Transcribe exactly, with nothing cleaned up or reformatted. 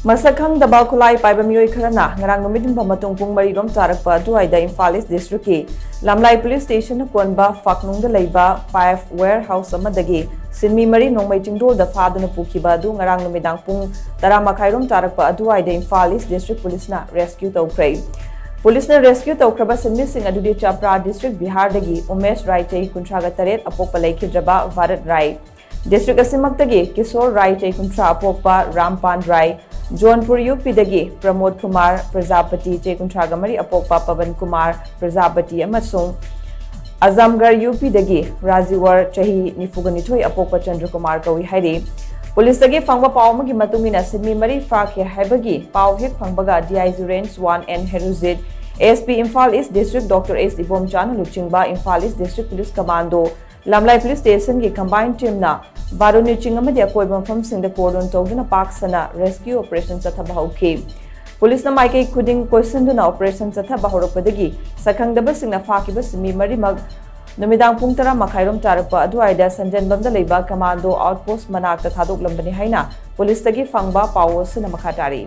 ꯃꯁꯛ ꯈꯪꯗꯕ ꯈꯨꯠꯂꯥꯏ ꯄꯥꯏꯕ ꯃꯤꯑꯣꯏ ꯈꯔꯅ ꯉꯔꯥꯡ ꯅꯨꯃꯤꯠ ꯌꯨꯡꯕ ꯃꯇꯨꯡ ꯄꯨꯡ ꯃꯔꯤ ꯔꯣꯝ ꯇꯥꯔꯛꯄ ꯑꯗꯨꯋꯥꯏꯗ ꯏꯝꯐꯥꯜ ꯏꯁ ꯗꯤꯁꯇ꯭ꯔꯤꯛꯀꯤ ꯂꯝꯂꯥꯏ ꯄꯨꯂꯤꯁ ꯁ꯭ꯇꯦꯁꯟꯅ ꯀꯣꯟꯕ ꯐꯥꯛꯅꯨꯡꯗ ꯂꯩꯕ ꯄꯥꯏꯞ ꯋꯦꯌꯔꯍꯥꯎꯁ ꯑꯃꯗꯒꯤ ꯁꯤꯟꯃꯤ ꯃꯔꯤ ꯅꯣꯡꯃꯩ ꯆꯤꯡꯗꯣꯜꯗ ꯐꯥꯗꯨꯅ ꯄꯨꯈꯤꯕ ꯑꯗꯨ ꯉꯔꯥꯡ ꯅꯨꯃꯤꯗꯥꯡ ꯄꯨꯡ ꯇꯔꯥ ꯃꯈꯥꯏꯔꯣꯝ ꯇꯥꯔꯛꯄ ꯑꯗꯨꯋꯥꯏꯗ ꯏꯝꯐꯥꯜ ꯏꯁ ꯗꯤꯁꯇ꯭ꯔꯤꯛ ꯄꯨꯂꯤꯁꯅ ꯔꯦꯁꯀ꯭ꯌꯨ ꯇꯧꯈ꯭ꯔꯦ꯫ ꯄꯨꯂꯤꯁꯅ ꯔꯦꯁꯀ꯭ꯌꯨ ꯇꯧꯈ꯭ꯔꯕ ꯁꯤꯟꯃꯤꯁꯤꯡ ꯑꯗꯨꯗꯤ ꯆꯥꯄ꯭ꯔꯥ ꯗꯤꯁꯇ꯭ꯔꯤꯛ ꯕꯤꯍꯥꯔꯗꯒꯤ ꯎꯃꯦꯁ ꯔꯥꯏ, ꯆꯍꯤ ꯀꯨꯟꯊ꯭ꯔꯥꯒ ꯇꯔꯦꯠ, ꯑꯄꯣꯛꯄ ꯂꯩꯈꯤꯗ꯭ꯔꯕ ꯚꯥꯔꯠ ꯔꯥꯏ, ꯗꯤꯁꯇ꯭ꯔꯤꯛ ꯑꯁꯤꯃꯛꯇꯒꯤ ꯀꯤꯁꯣꯔ ꯔꯥꯏ, ꯆꯍꯤ ꯀꯨꯟꯊ꯭ꯔꯥ, ꯑꯄꯣꯛꯄ ꯔꯥꯝꯄꯥꯟ ꯔꯥꯏ, ꯖꯣꯟꯄꯨꯔ ꯌꯨ ꯄꯤꯗꯒꯤ ꯄ꯭ꯔꯃꯣꯗ ꯀꯨꯃꯥꯔ ꯄ꯭ꯔꯖꯥꯄꯇꯤ, ꯆꯍꯤ ꯀꯨꯟꯊ꯭ꯔꯥꯒ ꯃꯔꯤ, ꯑꯄꯣꯛꯄ ꯄꯕꯟ ꯀꯨꯃꯥꯔ ꯄ꯭ꯔꯖꯥꯄꯇꯤ ꯑꯃꯁꯨꯡ ꯑꯖꯝꯒꯔ ꯌꯨ ꯄꯤꯗꯒꯤ ꯔꯥꯖꯤꯋꯔ, ꯆꯍꯤ ꯅꯤꯐꯨꯒ ꯅꯤꯊꯣꯏ, ꯑꯄꯣꯛꯄ ꯆꯟꯗ꯭ꯔꯀꯨꯃꯥꯔ ꯀꯧꯏ ꯍꯥꯏꯔꯤ꯫ ꯄꯨꯂꯤꯁꯇꯒꯤ ꯐꯪꯕ ꯄꯥꯎ ꯑꯃꯒꯤ ꯃꯇꯨꯡ ꯏꯟꯅ ꯁꯤꯟꯃꯤ ꯃꯔꯤ ꯐꯥꯈꯤ ꯍꯥꯏꯕꯒꯤ ꯄꯥꯎ ꯍꯦꯛ ꯐꯪꯕꯒ D I G range one N Herujit, S P Imphal East district doctor S ꯏꯕꯣꯝꯆꯥꯅ ꯂꯨꯆꯤꯡꯕ Imphal East district police commando, Lamlai police ꯁ꯭ꯇꯦꯁꯟꯒꯤ ꯀꯝꯕꯥꯏꯟ ꯇꯤꯝꯅ ꯕꯥꯔꯨꯅꯤ ꯆꯤꯡ ꯑꯃꯗꯤ ꯑꯀꯣꯏꯕ ꯃꯐꯝꯁꯤꯡꯗ ꯀꯣꯔꯗꯣꯟ ꯇꯧꯗꯨꯅ ꯄꯥꯛ ꯁꯟꯅ ꯔꯦꯁꯀ꯭ꯌꯨ ꯑꯣꯄꯔꯦꯁꯟ ꯆꯠꯊꯕ ꯍꯧꯈꯤ꯫ ꯄꯨꯂꯤꯁꯅ ꯃꯥꯏꯀꯩ ꯈꯨꯗꯤꯡ ꯀꯣꯏꯁꯤꯟꯗꯨꯅ ꯑꯣꯄꯔꯦꯁꯟ ꯆꯠꯊꯕ ꯍꯧꯔꯛꯄꯗꯒꯤ ꯁꯛꯈꯪꯗꯕꯁꯤꯡꯅ ꯐꯥꯈꯤꯕ ꯁꯤꯟꯃꯤ ꯃꯔꯤꯃꯛ ꯅꯨꯃꯤꯗꯥꯡ ꯄꯨꯡ ꯇꯔꯥ ꯃꯈꯥꯏꯔꯣꯝ ꯇꯥꯔꯛꯄ ꯑꯗꯨꯋꯥꯏꯗ ꯁꯟꯖꯦꯟꯕꯝꯗ ꯂꯩꯕ ꯀꯃꯥꯟꯗꯣ ꯑꯥꯎꯠꯄꯣꯁꯠ ꯃꯅꯥꯛꯇ ꯊꯥꯗꯣꯛꯂꯝꯕꯅꯤ ꯍꯥꯏꯅ ꯄꯨꯂꯤꯁꯇꯒꯤ ꯐꯪꯕ ꯄꯥꯎ ꯑꯁꯤꯅ ꯃꯈꯥ ꯇꯥꯔꯤ꯫